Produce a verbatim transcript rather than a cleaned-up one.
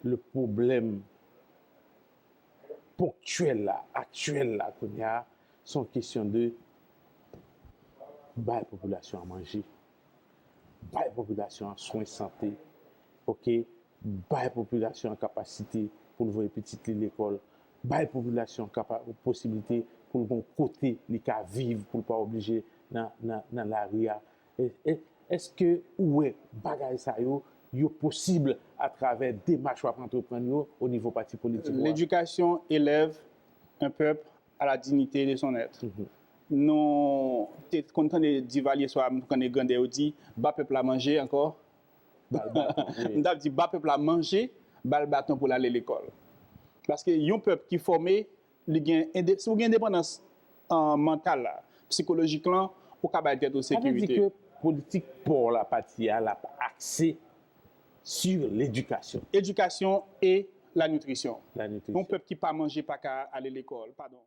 le pwoblèm ponktyèl la, aktyèl la kounye a, se yon kesyon de bay popilasyon an manje, bay popilasyon an swen sante, oke, bay popilasyon an kapasite pou l voye pitit li lekòl, bay popilasyon an kapa, posiblite pou l gen yon kote li ka viv, pou l pa oblije nan, nan, nan lari a. E, e, èske ou wè bagay sa yo, yo posib atravè demach w ap antreprann yo o nivo pati politik ou a? L'éducation élève un peuple à la dignité de son être. Nou te konn tande Divalye swa, m konn tande grandè yo di, ba pèp la manje ankò. M t ap di, ba pèp la manje, ba l baton pou l ale lekòl. Paske yon pèp ki fòme, li gen, si w gen endepandans mantal la, sikolojik lan, ou ka bay tèt ou sekirite. Sa vle di ke politik pa w la, pati a, l ap akse sur l'éducation. Éducation et la nutrition. La nutrition. Yon pèp ki pa manje pa ka ale lekòl, padon.